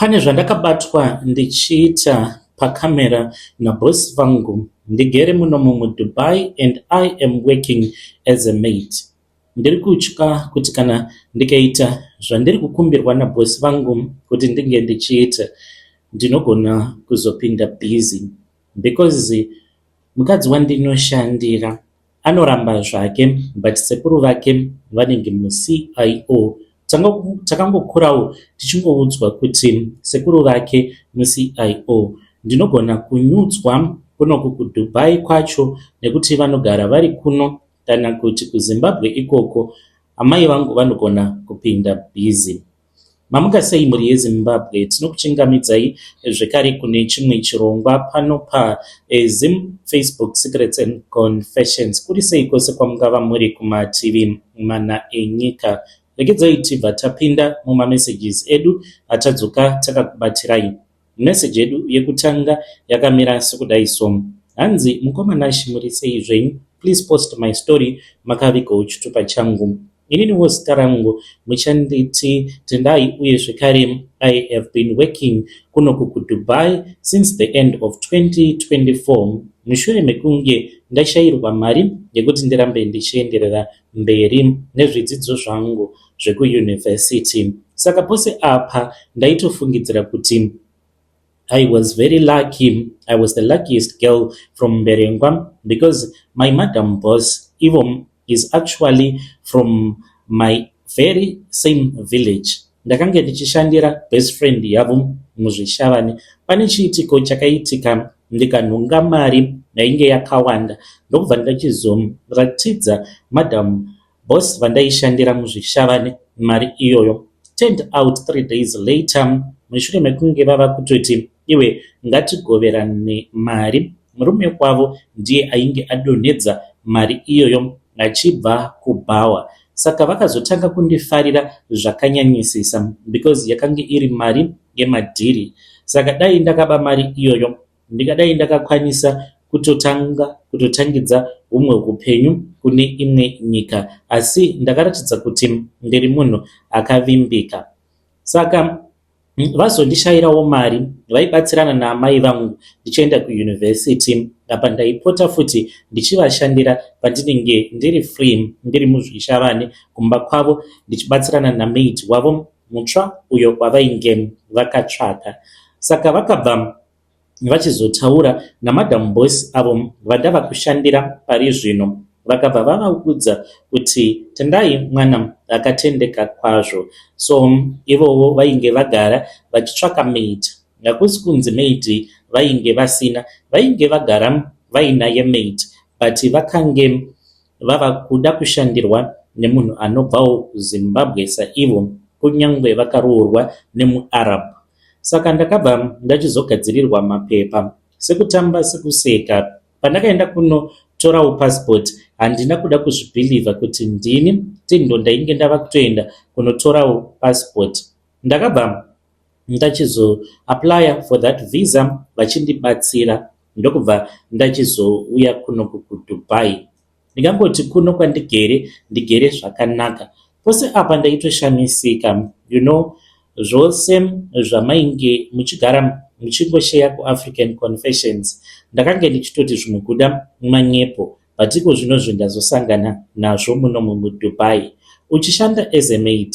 Pane zvandakabatwa ndichiita pacamera naboss vangu. Ndigere munomu muDubai and I am working as a maid. Ndiri kutya kuti kana ndikaita zvandiri kukumbirwa naboss vangu kuti ndinge ndichiita ndinogona kuzopinda busy because mukadzi wandinoshandira Anoramba zvake but sekuru vake vanenge muCIO. Takangokurawo tichingoudzwa kuti sekuru vake muCIO. Ndinogona kunyudzwa kunoku kuDubai kwacho nekuti vanogara vari kuno kana kuti kuZimbabwe ikoko amai vangu vanogona kupinda busy. Mamuka sei mhuri yeZimbabwe, tinokuchingamidzai zvekare kune chimwe chirongwa pano pa eh, Zim Facebook Secrets and Confessions. Kuri sei kwose kwamungava muri kumativi mana enyika. Regedzai tibva tapinda mumamessages edu atadzoka takakubatirai. Message yedu yekutanga yakamira sekudai so. Hanzi mukoma Nash muri sei zvenyu please post my story makavigawo chitupa changu. Ininiwo zita rangu muchanditi Tendai uye zvekare I have been working kunoku kuDubai since the end of 2024 mushure mekunge ndashairwa mari yekuti ndirambe ndichienderera mberi nezvidzidzo zvangu zvekuuniversity. Saka pose apa ndaitofungidzira kuti I was very lucky. I was the luckiest girl from Mberengwa because my madam boss, Ivo, is actually from my very same village. Ndakange ndichishandira best friend yavo muzvishavane. Pane chiitiko chakaitika ndikanhonga mari yainge yakawanda ndokubva ndachizoratidza madam Boss vandaishandira muzvishavane mari iyoyo turned out 3 days later mushure mekunge vava kutoti iwe ngatigoverane mari murume wavo ndiye ainge adonhedza mari iyoyo achibva kubhawa saka vakazotanga kundifarira zvakanyanyisisa because yakange iri mari yemadhiri saka dai ndakaba mari iyoyo ndingadai ndakakwanisa kutotanga kutotangidza humwe upenyu kune imwe nyika asi ndakaratidza kuti ndiri munhu akavimbika saka vazondishayirawo mari vaibatsirana naamai vangu ndichienda kuyunivhesiti apa ndaipota futi ndichivashandira pandinenge ndiri free ndiri muzvishavane kumba kwavo ndichibatsirana namaid wavo mutsva uyo wavainge vakatsvaka saka vakabva vachizotaura namadam boss avo vandava kushandira pari zvino vakabva vavaudza kuti Tendai mwana akatendeka kwazvo so ivovo vainge vagara vachitsvaka maid hakusi kunzi maid vainge vasina vainge vagara vainaye maid but vakange vava kuda kushandirwa nemunhu anobvawo kuZimbabwe saivo kunyange vakaroorwa nemuArab saka ndakabva ndachizogadzirirwa mapepa sekutamba sekuseka pandakaenda kunotorawo passport handina kuda kuzvibhilivha kuti ndini Tindo ndainge ndava kutoenda kunotorawo passport ndakabva ndachizoapplya for that visa vachindibatsira ndokubva ndachizouya kunoku kuDubai ndingangoti kuno kwandigere ndigere zvakanaka pose apa ndaitoshamisika you know zvose zvamainge muchigara muchingosheya kuAfrican Confessions ndakange ndichitoti zvimwe kuda manyepo but iko zvinozvi ndazosangana nazvo munomu muDubai uchishanda as a maid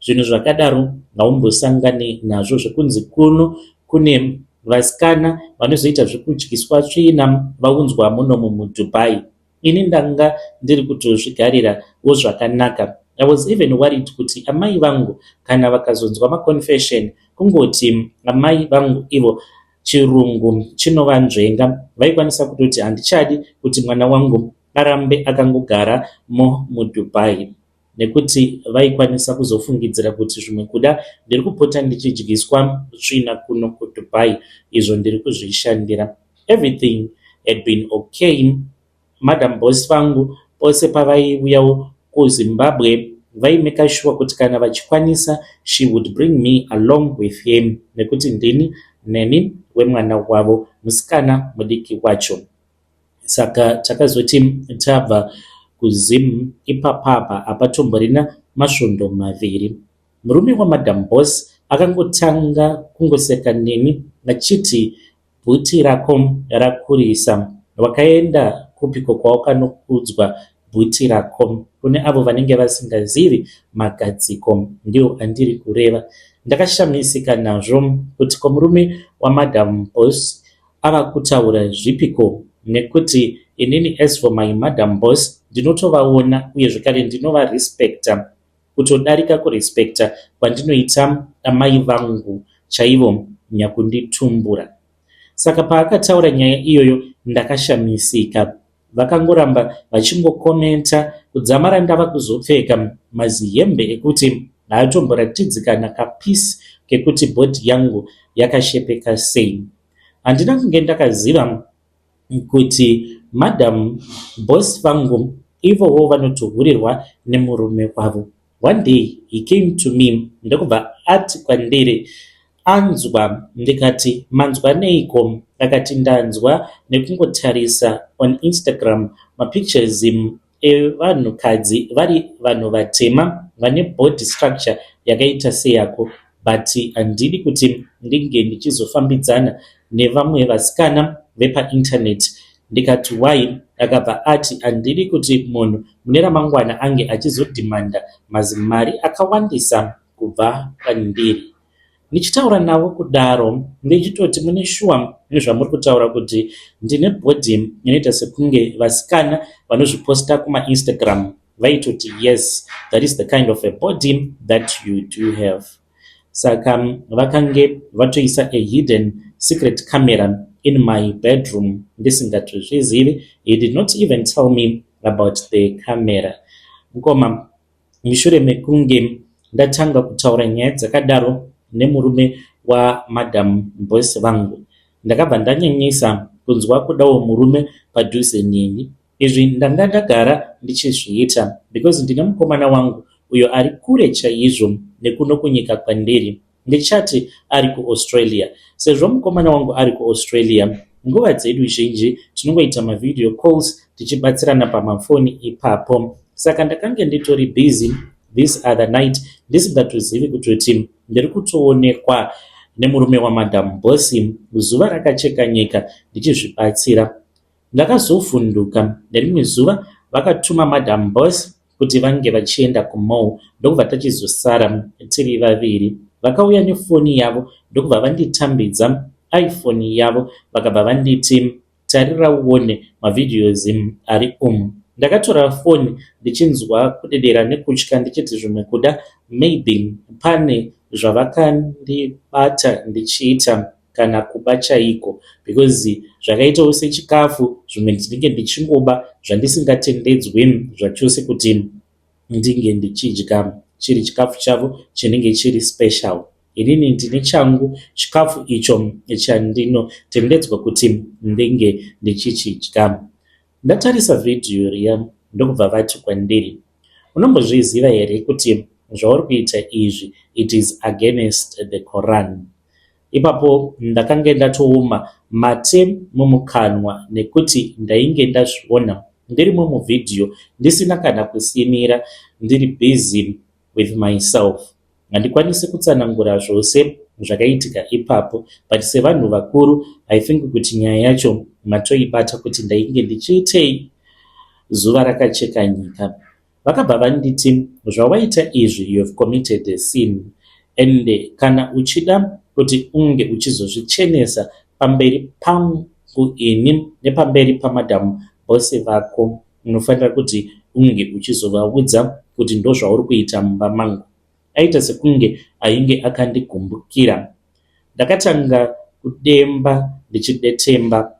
zvinhu zvakadaro haumbosangani nazvo zvekunzi kuno kune vasikana vanozoita zvekudyiswa tsvina vaunzwa munomu muDubai ini ndanga ndiri kutozvigarirawo zvakanaka I was even worried kuti amai vangu kana vakazonzwa maconfession kungoti amai vangu ivo chirungu chinovanzvenga vaikwanisa kutoti handichadi kuti mwana wangu arambe akangogara mo muDubai nekuti vaikwanisa kuzofungidzira kuti zvimwe kuda ndiri kupota ndichidyiswa tsvina kuno kuDubai izvo ndiri kuzvishandira everything had been okay madam boss vangu pose pavaiuyawo kuZimbabwe vaimeka sure kuti kana vachikwanisa she would bring me along with him nekuti ndini neni wemwana wavo musikana mudiki wacho saka takazoti tabva kuZim ipapapa apatomborina masvondo maviri murume wamadam boss Akangotanga kungoseka neni achiti bhuti rako rakurisa. Wakaenda kupiko kwawakanokudzwa bhuti rako? Kune avo vanenge vasingazivi magadziko ndiwo andiri kureva. Ndakashamisika nazvo kuti ko murume waMadam Boss ava kutaura zvipiko nekuti inini as for my Madam Boss ndinotovaona uye zvekare ndinovarespecta kutodarika kurespecta kwandinoita amai vangu chaivo nyakunditumbura. Saka paakataura nyaya iyoyo ndakashamisika. Vakangoramba vachingokomenta kudzamara ndava kuzopfeka mazihembe ekuti haatomboratidzi kana kapiece kekuti body yangu yakashepeka sei. Handina kunge ndakaziva kuti madam boss vangu ivowo vanotohurirwa nemurume wavo. One day he came to me ndokubva ati kwandiri anzwa ndikati manzwa neiko akati ndanzwa nekungotarisa on Instagram mapictures evanhukadzi vari vanhu vatema vane body structure yakaita seyako but handidi kuti ndinge ndichizofambidzana nevamwe vasikana vepainternet ndikati why akabva ati handidi kuti munhu mune ramangwana ange achizodhimanda mazimari akawandisa kubva kwandiri. Ndichitaura navo kudaro ndichitoti mune shuwa nezvamuri kutaura kuti ndine body inoita sekunge vasikana vanozviposta kumaInstagram vaitoti yes that is the kind of a body that you do have. Saka vakange vatoisa a hidden secret camera in my bedroom ndisingatozvizivi. He did not even tell me about the camera. Mukoma mushure mekunge ndatanga kutaura nyaya dzakadaro nemurume waMadam Boss vangu, ndakabva ndanyanyisa kunzwa kudawo murume padhuze neni. Izvi ndanga ndagara ndichizviita because ndine mukomana wangu uyo ari kure chaizvo nekuno kunyika kwandiri. Ndichati ari kuAustralia. Sezvo mukomana wangu ari kuAustralia, nguva dzedu zhinji tinongoita mavideo calls tichibatsirana pamafoni ipapo. Saka ndakange nditori busy this other night ndisingatozivi kutoti ndiri kutoonekwa nemurume waMadam Boss zuva rakacheka nyika ndichizvibatsira. Ndakazovhunduka nerimwe zuva vakatuma Madam Boss kuti vange vachienda kumall ndokubva tachizosara tiri vaviri. Vakauya nefoni yavo ndokubva vanditambidza iPhone yavo vakabva vanditi tarira uone mavideos ari umu. Ndakatora foni ndichinzwa kudedera nekutya ndichiti zvimwe kuda maybe pane zvavakandibata ndichiita kana kuba chaiko because zvakaitawo sechikafu zvimwe ndinenge ndichingoba zvandisingatendedzwi zvachose kuti ndinge ndichidya chiri chikafu chavo chinenge chiri special. Inini ndine changu chikafu icho chandinotendedzwa kuti ndinge ndichichidya. Ndatarisa vhidhiyo riya ndokubva vati kwandiri unombozviziva here kuti zvauri kuita izvi it is against the Quran. Ipapo ndakange ndatooma mate mumukanwa nekuti ndainge ndazviona ndirimo muvhidhiyo ndisina kana kusimira ndiri busy with myself. Handikwanisi kutsanangura zvose zvakaitika ipapo but sevanhu vakuru I think kuti nyaya yacho matoibata kuti ndainge ndichiitei zuva rakacheka nyika. Vakabva vanditi zvawaita izvi you have committed a sin and kana uchida kuti unge uchizozvichenesa pamberi pangu ini nepamberi paMadam Boss vako unofanira kuti unge uchizovaudza kuti ndozvauri kuita mumba mangu. Aita sekunge ainge akandigumbukira. Ndakatanga kudemba ndichidetemba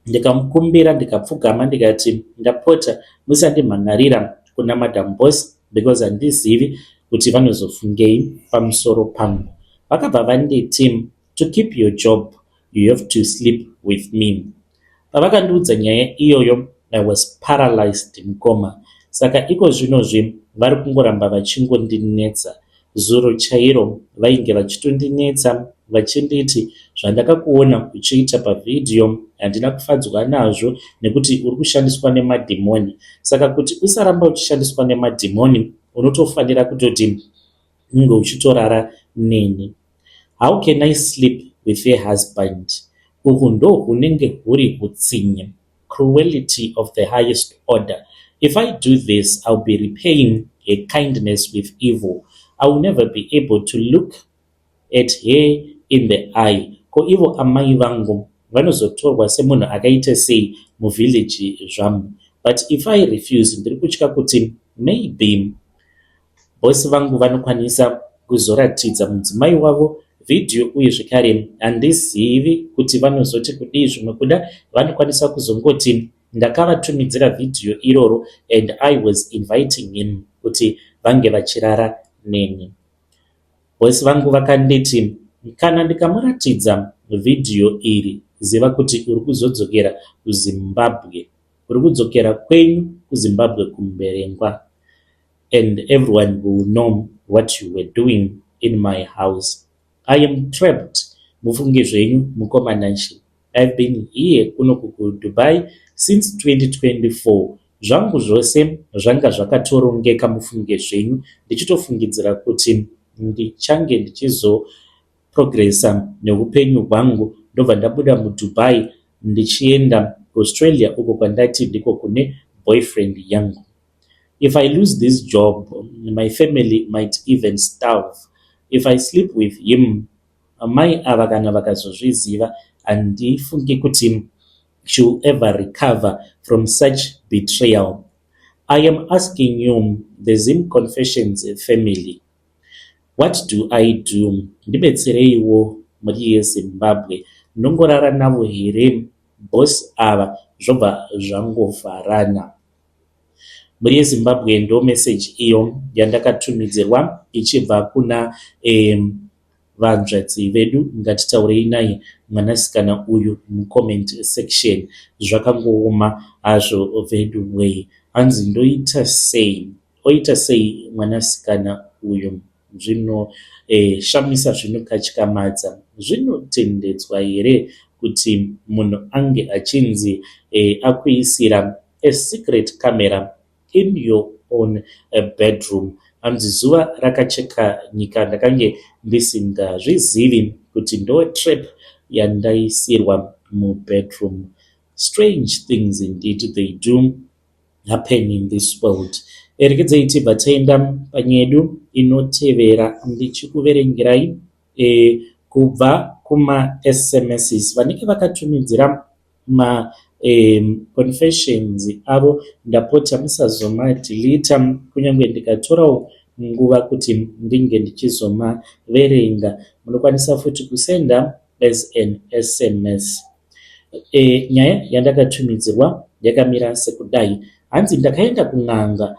ndikamukumbira ndikapfugama ndikati ndapota musandimhan'arira kuna Madam Boss because handizivi kuti vanozofungei pamusoro pangu. Vakabva vanditi to keep your job you have to sleep with me. Pavakandiudza nyaya iyoyo I was paralyzed mukoma. Saka iko zvinozvi vari kungoramba vachingondinetsa. Zuro chairo vainge vachitondinetsa vachinditi zvandakakuona uchiita pavhidhiyo handina kufadzwa nazvo nekuti uri kushandiswa nemadhimoni. Saka kuti usaramba uchishandiswa nemadhimoni unotofanira kutoti unge uchitorara neni. How can I sleep with her husband? Uhu ndohunenge huri hutsinye, cruelty of the highest order. If I do this, I'll be repaying her kindness with evil. I will never be able to look at her in the eye. Ko ivo amai vangu vanozotorwa semunhu akaita sei muvillage zvamu? But if I refuse, ndiri kutya kuti maybe bosi vangu vanokwanisa kuzoratidza mudzimai wavo vhidhiyo uye zvekare handizivi kuti vanozoti kudii. Zvimwe kuda vanokwanisa kuzongoti ndakavatumidzira vhidhiyo iroro and I was inviting him kuti vange vachirara neni. Bosi vangu vakanditi kana ndikamuratidza vhidhiyo iri, ziva kuti uri kuzodzokera kuZimbabwe, uri kudzokera kwenyu kuZimbabwe kuMberengwa, and everyone will know what you were doing in my house. I am trapped. Mufunge zvenyu, mukoma Nashe. I've been here kuno kuDubai since 2024. Zvangu zvose zvanga zvakatorongeka, mufunge zvenyu, ndichitofungidzira kuti ndichange ndichizoprogresa neupenyu hwangu, ndobva ndabuda muDubai ndichienda kuAustralia uko kwandati ndiko kune boyfriend yangu. If I lose this job, my family might even starve. If I sleep with him, amai ava kana vakazozviziva, handifungi kuti she will ever recover from such betrayal. I am asking you, the Zim Confessions family, what do I do? Ndibetsereiwo, mhuri yeZimbabwe. Ndongorara navo here boss ava, zvobva zvangovharana? Mhuri yeZimbabwe, ndo meseji iyo yandakatumidzirwa ichibva kuna vanzvadzi vedu. Ngatitaurei naye mwanasikana uyu mucomment section. Zvakangooma hazvo vedu wei. Hanzi ndoita sei? Oita sei mwanasikana uyu? Zvinoshamisa, zvinokatyamadza. Zvinotendedzwa here kuti munhu ange achinzi akuisira a secret camera in your own bedroom? Hanzi zuva rakacheka nyika ndakange ndisingazvizivi kuti ndo trap yandaisirwa mubedroom. Strange things indeed, they do happen in this world. Rekedzai tibva taenda panyedu inotevera, ndichikuverengerai kubva kumaSMSs vanenge vakatumidzira maconfessions avo. Ndapota musazomadhilita, kunyange ndikatorawo nguva kuti ndinge ndichizomaverenga. Munokwanisa futi kusenda as an SMS. Nyaya yandakatumidzirwa yakamira sekudai. Hanzi ndakaenda kun'anga,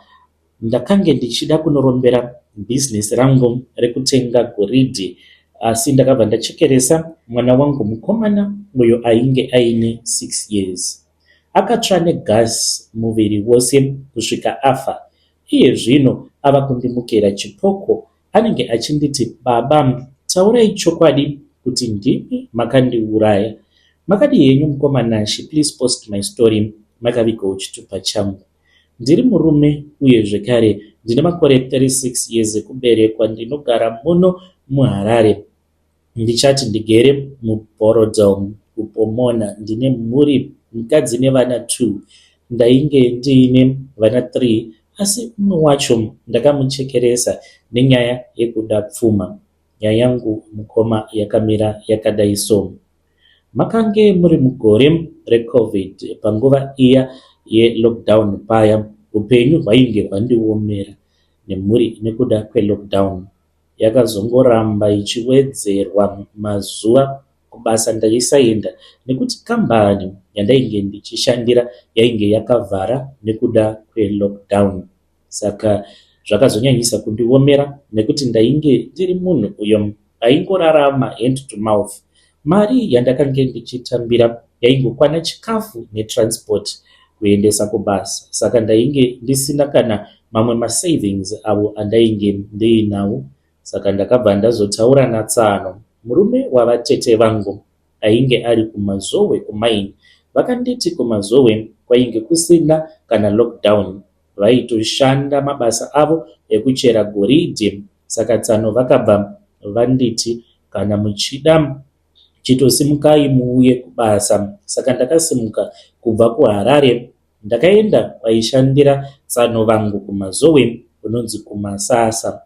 ndakange ndichida kunorombera bhizinesi rangu rekutenga goridhe, asi ndakabva ndachekeresa mwana wangu mukomana uyo ainge aine 6 years. Akatsva negasi muviri wose kusvika afa. Iye zvino ava kundimukira chipoko. Anenge achinditi, "Baba, taurai chokwadi kuti ndimi makandiuraya." Makadi henyu, mukoma Nashe? Please post my story makavigawo chitupa changu. Ndiri murume uye zvekare ndine makore 36 years ekuberekwa. Ndinogara muno muHarare, ndichati ndigere muBorrowdale, kuPomona. Ndine mhuri, mukadzi nevana 2. Ndainge ndiine vana 3, asi umwe wacho ndakamuchekeresa nenyaya yekuda pfuma. Nyaya yangu, mukoma, yakamira yakadai so. Makange muri mugore reCovid, panguva iya yelockdown paya. Upenyu hwainge hwandiomera nemhuri nekuda kwelockdown. Yakazongoramba ichiwedzerwa mazuva. Kubasa ndaisaenda nekuti kambani yandainge ndichishandira yainge yakavhara nekuda kwelockdown. Saka zvakazonyanyisa kundiomera nekuti ndainge ndiri munhu uyo aingorarama hand to mouth. Mari yandakange ndichitambira yaingokwana chikafu netransport kuendesa kubasa, saka ndainge ndisina kana mamwe masavings avo andainge ndiinawo. Saka ndakabva ndazotaura natsano, murume wavatete vangu ainge ari kuMazowe kumaini. Vakanditi kuMazowe kwainge kusina kana lockdown, vaitoshanda mabasa avo ekuchera goridhe. Saka tsano vakabva vanditi Kana muchida chitosimukai muuye kubasa. Saka ndakasimuka kubva kuHarare ndakaenda kwaishandira tsano vangu kuMazowe kunonzi kuMasasa.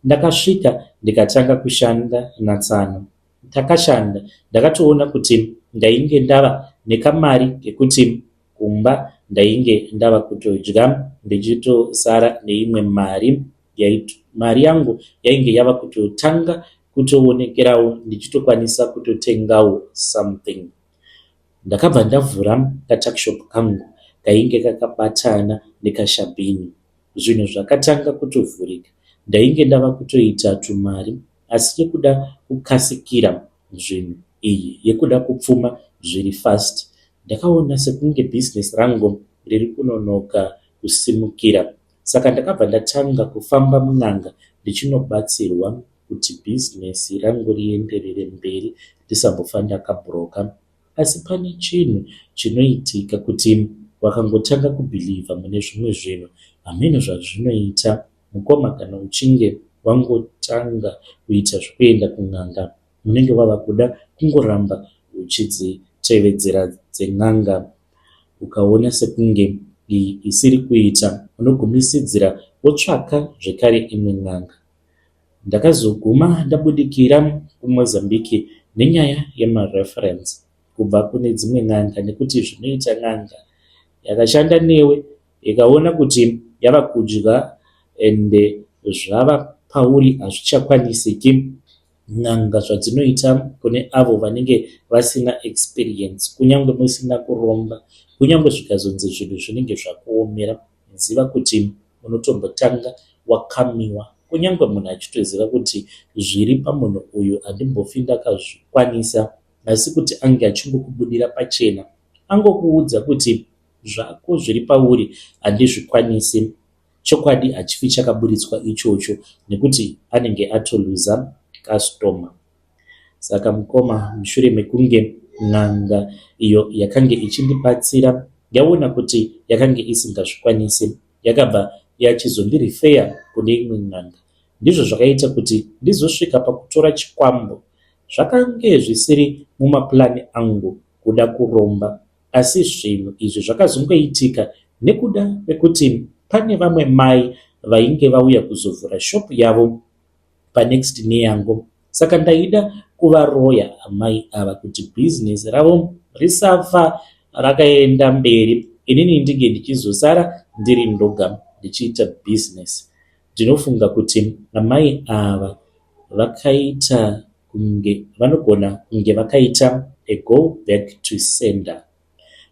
Ndakasvika ndikatanga kushanda natsano. Takashanda ndakatoona kuti ndainge ndava nekamari kekuti kumba ndainge ndava kutodya ndichitosara neimwe mari. Mari yangu yainge yava kutotanga kutoonekerawo ndichitokwanisa kutotengawo something. Ndakabva ndavhura katuckshop kangu kainge kakabatana nekashabhini. Zvinhu zvakatanga kutovhurika. Ndainge ndava kutoita tumari asi yekuda kukasikira zvinhu iyi yekuda kupfuma zviri fast. Ndakaona sekunge business rangu riri kunonoka kusimukira saka ndakabva ndatanga kufamba mun'anga ndichinobatsirwa kuti business rangu rienderere mberi ndisambofa ndakabroka. Asi pane chinhu chinoitika kuti wakangotanga kubeliever mune zvimwe zvinhu hameno zvazvinoita mukoma kana uchinge wangotanga kuita zvekuenda kun'anga unenge wava kuda kungoramba uchidzitevedzera dzen'anga ukaona sekunge iyi isiri kuita unogumisidzira wotsvaka zvekare imwe n'anga. Ndakazoguma ndabudikira kuMozambique nenyaya yemareference kubva kune dzimwe n'anga nekuti zvinoita n'anga yakashanda newe ikaona kuti yava kudya ende zvava pauri hazvichakwanisiki. N'anga zvadzinoita kune avo vanenge vasina experience kunyange musina kuromba kunyange zvikazonzi zvinhu zvinenge zvakuomera ziva kuti unotombotanga wakamiwa kunyange munhu achitoziva kuti zviri pamunhu uyu handimbofi ndakazvikwanisa asi kuti ange achingokubudira pachena angokuudza kuti zvako zviri pauri handizvikwanisi chokwadi hachifi chakaburitswa ichocho nekuti anenge atoluza customer. Saka mukoma mushure mekunge n'anga iyo yakange ichindibatsira yaona kuti yakange isingazvikwanisi yakabva yachizondirifeya kune imwe n'anga. Ndizvo zvakaita kuti ndizosvika pakutora chikwambo. Zvakange zvisiri mumaplan angu kuda kuromba asi zvinhu izvi zvakazongoitika nekuda kwekuti pane vamwe mai vainge vauya kuzovhura shop yavo panext neyangu saka ndaida kuvaroya amai ava kuti business ravo risafa rakaenda mberi inini ndinge ndichizosara ndiri ndoga ndichiita business. Ndinofunga kuti amai ava vakaita kunge vanogona kunge vakaita a go back to sender.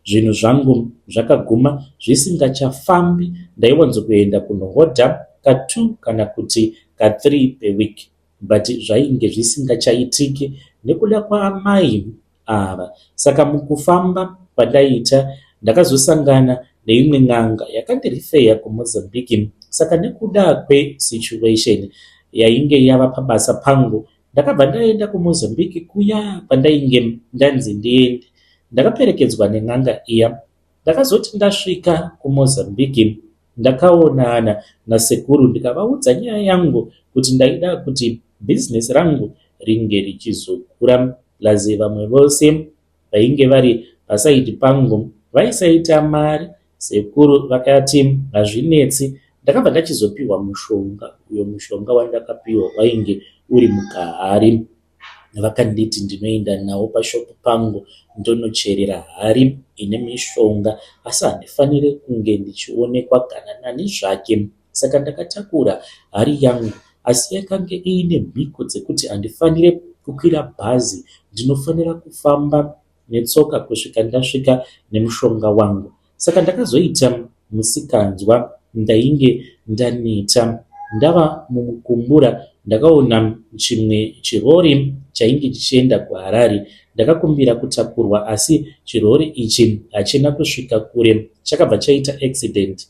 Zvinhu zvangu zvakaguma zvisingachafambi ndaiwanzokuenda kunohodha ka2 kana kuti ka3 per week but zvainge zvisingachaitiki nekuda kwaamai ava. Saka mukufamba kwandaiita ndakazosangana neimwe n'anga yakandirifeya kuMozambique saka nekuda kwesituation yainge yava pabasa pangu Ndakabva ndaenda kuMozambique kuya kwandainge ndanzi ndiende. Ndakaperekedzwa nen'anga iya. Ndakazoti ndasvika kuMozambique ndakaonana nasekuru ndikavaudza nyaya yangu kuti ndaida kuti business rangu ringe richizokura plus vamwe vose vainge vari pasaidi pangu vaisaita mari. Sekuru vakati hazvinetsi. Ndakabva ndachizopihwa mushonga uyo mushonga wandakapiwa wainge uri mukahari. Vakanditi ndinoenda nawo pashop pangu ndonocherera hari ine mishonga asi handifanire kunge ndichionekwa kana nani zvake. Saka ndakatakura hari yangu asi yakange iine mhiko dzekuti handifanire kukwira bhazi ndinofanira kufamba netsoka kusvika ndasvika nemushonga wangu. Saka ndakazoita musikanzwa ndainge ndaneta. Ndava mumukumbura ndakaona chimwe chirori chainge chichienda kuHarare. Ndakakumbira kutakurwa asi chirori ichi hachina kusvika kure chakabva chaita accident.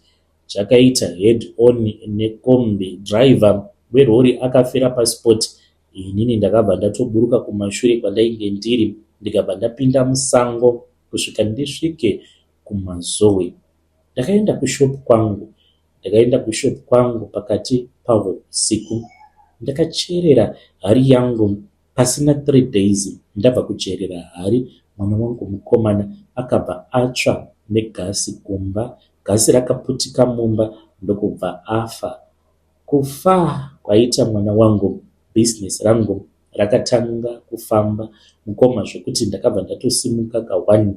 Chakaita head on nekombi driver werori akafira paspot Inini ndakabva ndatoburuka kumashure kwandainge ndiri ndikabva ndapinda musango kusvika ndisvike kuMazowe. Ndakaenda kushop kwangu. Ndakaenda kushop kwangu pakati pahwo usiku. Ndakacherera hari yangu. Pasina 3 days ndabva kucherera hari mwana wangu mukomana akabva atsva negasi kumba. Gasi rakaputika mumba ndokubva afa. Kufa kwaita mwana wangu business rangu rakatanga kufamba mukoma zvekuti ndakabva ndatosimuka ka one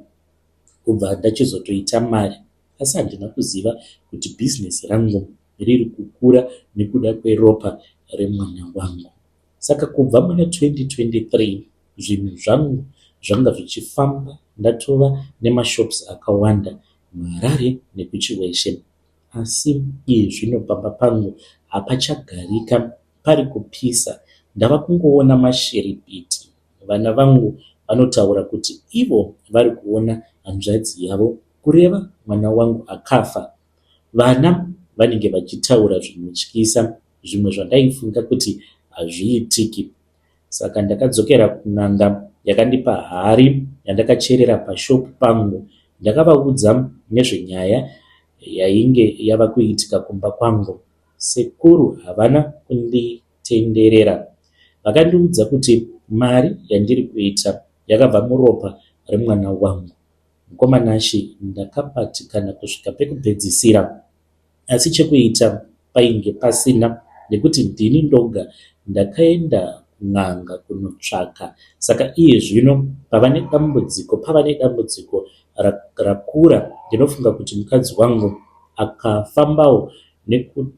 kubva ndachizotoita mari asi handina kuziva kuti business rangu riri kukura nekuda kweropa remwana wangu. Saka kubva muna 2023 zvinhu zvangu zvanga zvichifamba ndatova nemashops akawanda muHarare nekuChiweshe. Asi iye zvino pamba pangu hapachagarika pari kupisa ndava kungoona mashiripiti. Vana vangu vanotaura kuti ivo vari kuona hanzvadzi yavo kureva mwana wangu akafa. Vana vanenge vachitaura zvinotyisa zvimwe zvandaifunga kuti hazviitiki. Saka ndakadzokera kun'anga yakandipa hari yandakacherera pashop pangu. Ndakavaudza nezvenyaya yainge yava kuitika kumba kwangu. Sekuru havana kunditenderera. Vakandiudza kuti mari yandiri kuita yakabva muropa remwana wangu. Mukoma Nashy ndakabatikana kusvika pekupedzisira asi chekuita painge pasina nekuti ndini ndoga ndakaenda kun'anga kunotsvaka saka iye zvino pava nedambudziko pava nedambudziko rakura ndinofunga kuti mukadzi wangu akafambawo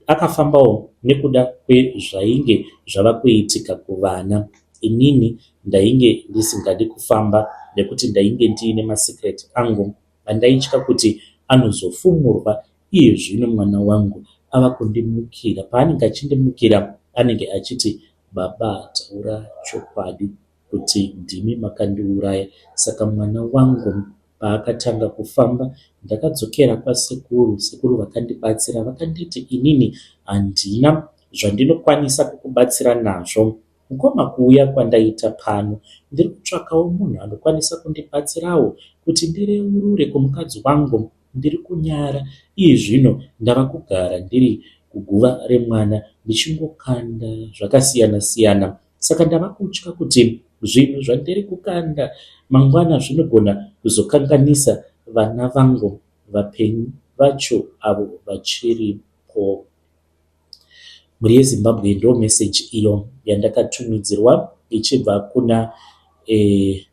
akafambawo nekuda kwezvainge zvava kuitika kuvana. Inini ndainge ndisingadi kufamba nekuti ndainge ndiine masecret angu andaitya kuti anozofumurwa. Iye zvino mwana wangu ava kundimukira. Paanenge achindimukira anenge achiti baba taura chokwadi kuti ndimi makandiuraya. Saka mwana wangu paakatanga kufamba ndakadzokera kwasekuru. Sekuru vakandibatsira vakanditi inini handina zvandinokwanisa kukubatsira nazvo. Mukoma kuuya kwandaita pano ndiri kutsvakawo munhu anokwanisa kundibatsirawo kuti ndireurure kumukadzi wangu ndiri kunyara. Iye zvino ndava kugara ndiri kuguva remwana ndichingokanda zvakasiyana siyana saka ndava kutya kuti zvinhu zvandiri kukanda mangwana zvinogona kuzokanganisa vana vangu vapenyu vacho avo vachiripo. Mhuri yeZimbabwe ndo message iyo yandakatumidzirwa ichibva kuna eh,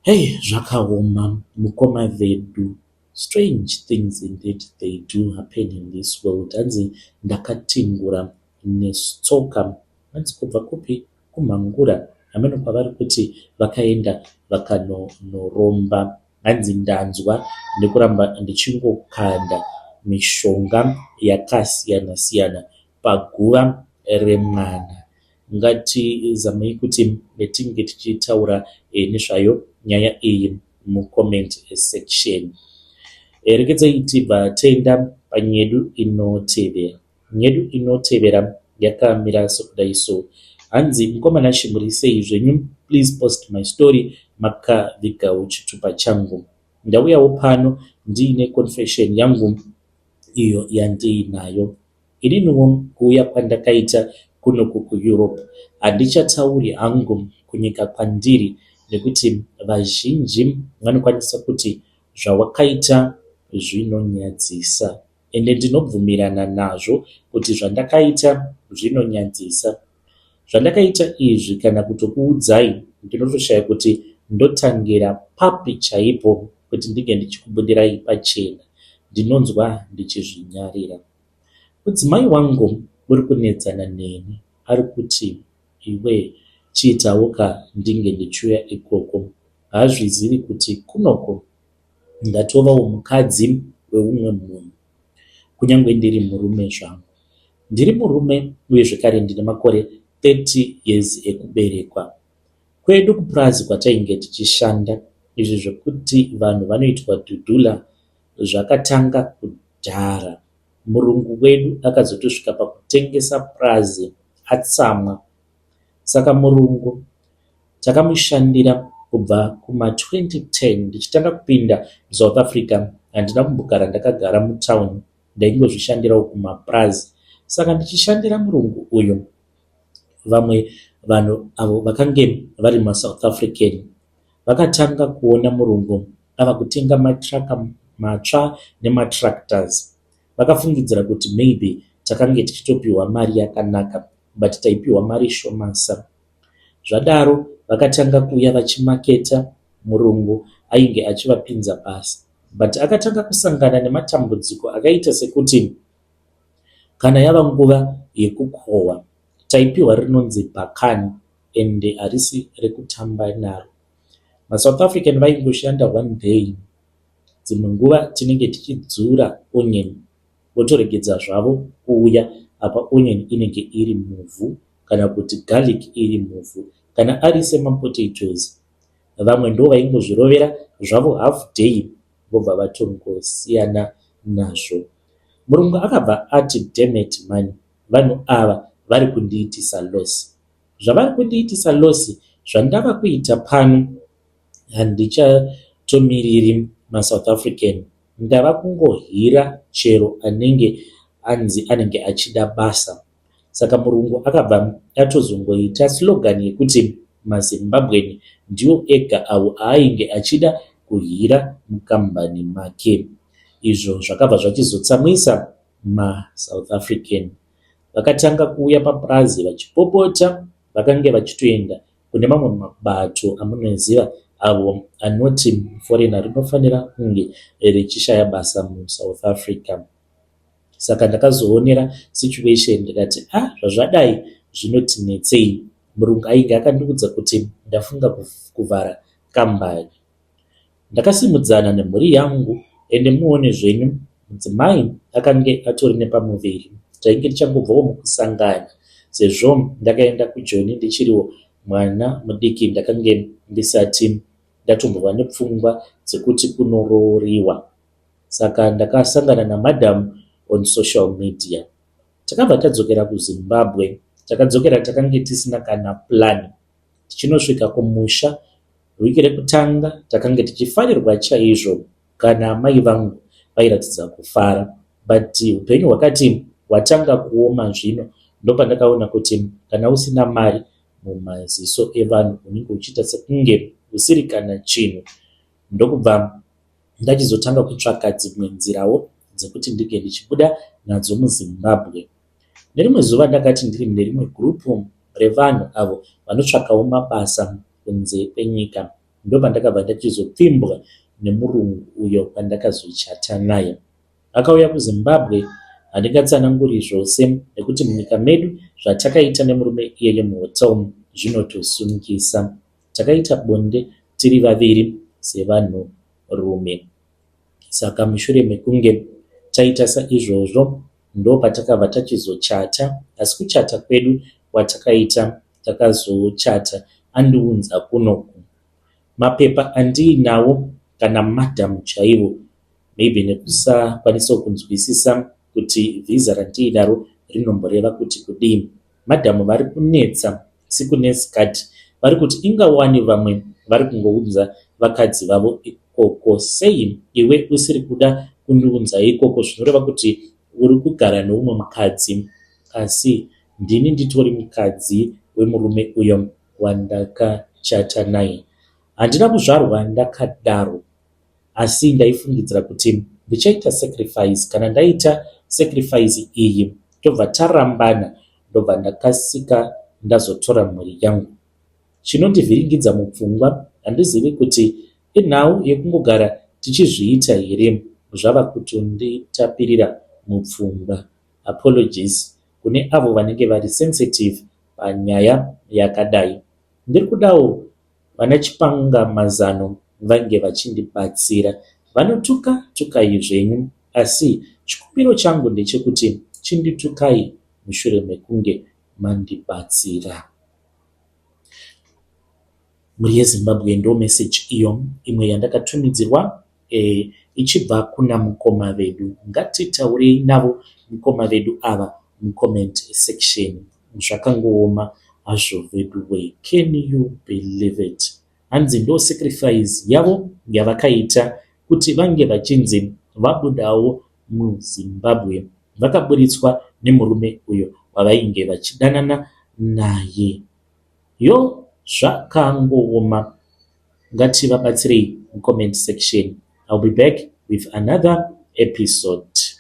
hey zvakaoma mukoma vedu strange things indeed they do happen in this world hanzi ndakatingura netsoka hanzi kubva kupi kumhangura hameno kwavari kuti vakaenda vakanonoromba hanzi ndanzwa nekuramba ndichingokanda mishonga yakasiyana siyana paguva remwana ngatizamei kuti tinge tichitaura nezvayo nyaya iyi mucomment section regedzai tibva taenda panyedu inotevera nyedu inotevera yakamira sokudai so hanzi mukoma Nashe muri sei zvenyu please post my story makavigawo chitupa changu ndauyawo pano ndiine confession yangu iyo yandiinayo ininiwo kuuya kwandakaita kunoku kuEurope handichatauri hangu kunyika kwandiri nekuti vazhinji vanokwanisa kuti zvawakaita zvinonyadzisa ende ndinobvumirana nazvo kuti zvandakaita zvinonyadzisa zvandakaita izvi kana kutokuudzai ndinotoshaya kuti ndotangira papi chaipo kuti ndinge ndichikubudirai pachena ndinonzwa ndichizvinyarira mudzimai wangu uri kunetsana neni ari kuti iwe chiitawo ka ndinge ndichiuya ikoko haazvizivi kuti kunoko ndatovawo mukadzi weumwe munhu kunyange ndiri murume zvangu ndiri murume uye zvekare ndine makore 30 years ekuberekwa kwedu kupurazi kwatainge tichishanda izvi zvekuti vanhu vanoitwa dhudhula zvakatanga kudhara murungu wedu akazotosvika pakutengesa purazi atsamwa saka murungu takamushandira kubva kuma2010 ndichitanga kupinda muSouth Africa handina kumbogara ndakagara mutauni ndaingozvishandirawo kumapurazi saka ndichishandira murungu uyu vamwe Vanhu avo vakange vari maSouth African. Vakatanga kuona murungu ava kutenga matruck matsva nematractors. Vakafungidzira kuti maybe takange tichitopiwa mari yakanaka but taipiwa mari shomasa. Zvadaro vakatanga kuuya vachimaketa murungu ainge achivapinza basa but akatanga kusangana nematambudziko akaita sekuti kana yava nguva yekukohwa taipiwa rinonzi bhakani ende harisi rekutamba naro. MaSouth African vaingoshanda one day dzimwe nguva tinenge tichidzura onion votoregedza zvavo kuuya apa onion inenge iri muvhu kana kuti garlic iri muvhu kana ari semapotatoes vamwe ndo vaingozvirovera zvavo half day vobva vatongosiyana nazvo. Murungu akabva ati dammit mhani vanhu ava vari kundiitisa loss. Zvavari kundiitisa loss zvandava kuita pano handichatomiriri maSouth African ndava kungohira chero anenge anzi anenge achida basa. Saka murungu akabva atozongoita slogan yekuti maZimbabwean ndiwo ega avo aainge achida kuhira mukambani make. Izvo zvakabva zvachizotsamwisa maSouth African. Vakatanga kuuya papurazi vachipopota vakange vachitoenda kune mamwe mabato amunoziva avo anoti foreigner rinofanira kunge richishaya basa muSouth Africa. Saka ndakazoonera situation ndikati ah zvazvadai zvinotinetsei. Murungu ainge akandiudza kuti ndafunga kuvhara kambani. Ndakasimudzana nemhuri yangu ende muone zvenyu mudzimai akange atori nepamuviri. Tainge tichangobvawo mukusangana sezvo ndakaenda kuJoni ndichiriwo mwana mudiki ndakange ndisati ndatombova nepfungwa dzekuti kunorooriwa. Saka ndakasangana namadam on social media. Takabva tadzokera kuZimbabwe. Takadzokera takange tisina kana plan. Tichinosvika kumusha week rekutanga takange tichifarirwa chaizvo kana amai vangu vairatidza kufara. But hupenyu hwakati hwatanga kuoma zvino ndopandakaona kuti kana usina mari mumaziso evanhu unenge uchiita sekunge usiri kana chinhu. Ndokubva ndachizotanga kutsvaka dzimwe nzirawo dzekuti ndinge ndichibuda nadzo muZimbabwe. Nerimwe zuva ndakati ndiri mune rimwe gurupu revanhu avo vanotsvakawo mabasa kunze kwenyika ndopandakabva ndachizopfimbwa nemurungu uyo wandakazochata naye. Akauya kuZimbabwe handingatsananguri zvose nekuti munyika medu zvatakaita nemurume iyeye muhotel zvinotosungisa. Takaita bonde tiri vaviri sevanhurume. Saka mushure mekunge taita saizvozvo ndopatakabva tachizochata asi kuchata kwedu kwatakaita takazochata andiunza kunoku. Mapepa andiinawo kana madam chaivo maybe nekusakwanisawo kunzwisisa kuti visa randiinaro rinomboreva kuti kudii. Madam vari kunetsa siku nesikati vari kuti inga wani vamwe vari kungounza vakadzi vavo ikoko sei iwe usiri kuda kundiunza ikoko zvinoreva kuti uri kugara neumwe mukadzi asi ndini nditori mukadzi wemurume uyo wandakachata naye. Handina kuzvarwa ndakadaro asi ndaifungidzira kuti ndichaita sacrifice kana ndaita sacrifice iyi tobva tarambana ndobva ndakasika ndazotora mhuri yangu. Chinondivhiringidza mupfungwa handizivi kuti inhau yekungogara tichizviita here zvava kutonditapirira mupfungwa. Apologies kune avo vanenge vari sensitive panyaya yakadai. Ndiri kudawo vana chipangamazano vange vachindibatsira. Vanotuka tukai zvenyu asi chikumbiro changu ndechekuti chinditukai mushure mekunge mandibatsira. Mhuri yeZimbabwe ndo message iyo imwe yandakatumidzirwa e, ichibva kuna mukoma vedu. Ngatitaurei navo mukoma vedu ava mucomment section. Zvakangooma hazvo veduwe. Can you believe it? Hanzi ndo sacrifice yavo yavakaita kuti vange vachinzi vabudawo muZimbabwe. Vakaburitswa nemurume uyo wavainge vachidanana naye. Yo, zvakangooma. Ngativabatsirei mucomment section. I'll be back with another episode.